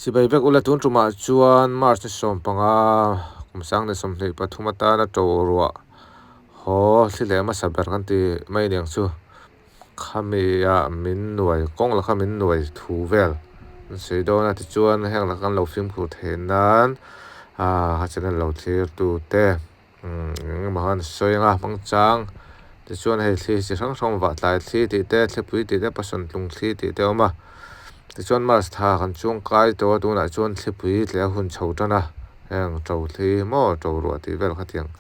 Sipai vek ula tun tumah chuan March ni 15 kum 2023 atana to ruah haw thli leh hmasa ber kan ti mai aniang chu khami ah min nuai kawng laka min nuai thu vel an sawi dawn a tichuan heng laka kan lo fimkhur theih nan ah ka channel lo thlir tu te umm eng emaw khan sawi anga hmang chang tichuan hei thli chi hrang hrang vah tlai thli tih te thlipui tih te pasawm tlung thli tih te a awm a tichuan mass tha kan chuang kai tawh a tunah chuan thlipui tleh a hun chho tan a heng to thli maw to ruah tih vel khatiang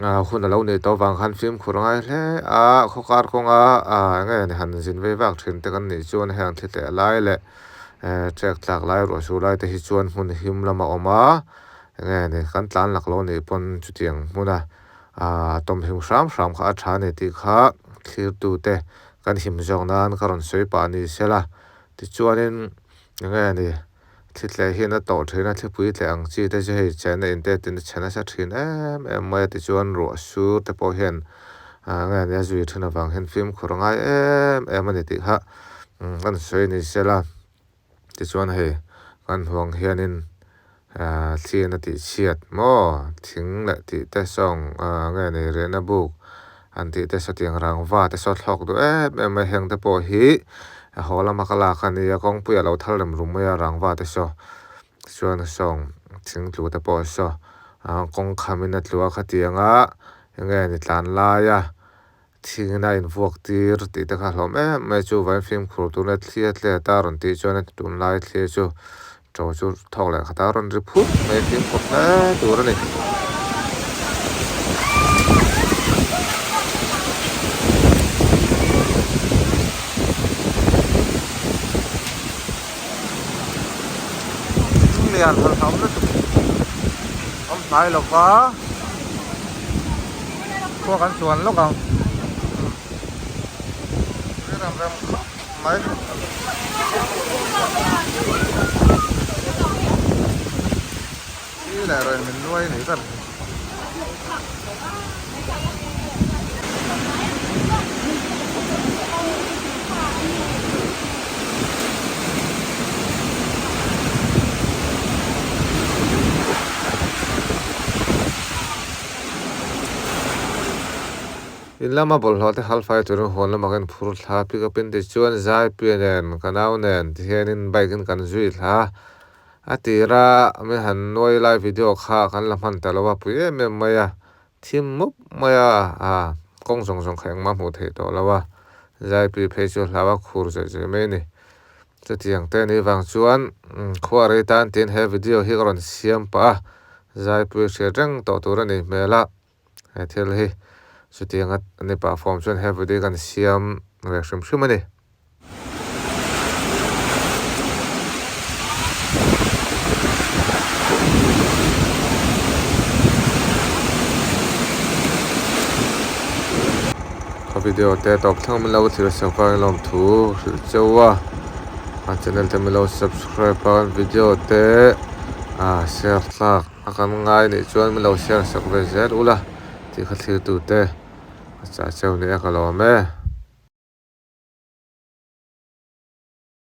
ah hun a lo neih tawh avang khan fimkhur a ngai hle a khawkar kawnga ah eng nge ni han zin vei vak thin te kan nih chuan heng thli tleh lai leh eh trek tlak lai ruah sur lai te hi chuan hmun him lam a awm a. Enge ni kan tlan lak lo nih pawn chutiang hmuna aah tawmhim hram hram kha a tha a ni tih kha thlirtute kan him zawk nan ka rawn sawi pah a ni sela. Tichuanin enge ni thlitleh hian a tawh thin a, thlipui tleh ang chi te chu hei chenna in te tin a chhe nasa thin em em mai a tichuan ruah sur te pawh hian aah enge ni a zui thin avang hian fimkhur a ngai em em a ni tih kha kan sawi a ni sela. Tichuan hei kan huang hianin ahh thlian a tih chhiat maw thing leh tih te sawng ahh nge ni rehna buk an tih te sawtiang rangva te saw thlawk duh em em mai heng te pawh hi haw lama ka lak a nia kawngpui a lo thal rem rum mai a rangva te saw chuan sawng thing tlu te pawh saw ahh kawng khamin a tlu a khatiang a enge ni tlan laia. Thingin a invuak tir tih te kha hlawm em mai chu vain fimkhur tuna thli a tlet a rawn tih chuan tunlai thli chu to chu thawk leh khat a rawn ri phut mai fimkhur hle tur a ni. Lian hlauhawm lutuk awm hnai lova. Khua kan chuan lawk ang tui rem rem khawp mai thli leh rawn min nuai ni ber. In lama bawlhhlawh te halfai turin huan lamah kan phur thla pick up in tichuan Zaipuia nen ka nau nen tihianin bike in kan zui thla a tira min han nuai lai video kha kan la hman ta lo a pui em em mai a thim mup mai a ah kawng zawng zawng kha engmah hmuh theih tawh lo a Zaipui phei chu hlau a khur zawih zawih mai a ni chutiang te ni vang chuan khua rei tan tiin he video hi ka rawn siam pah a Zaipui hriat reng tawh tur a ni hmel a. He thil hi chutiang a ni pah form chuan he video kan siam ve hrim hrim a ni. Ka video te tawp thleng min lo thlir sak vangin lawmthu hrilh cheu a, a channel te min lo subscribe a video te ah share tlak. A kan ngai nih chuan min lo share sak ve zel ula tih kha thlir tute a chah cheu nia ka lawm e.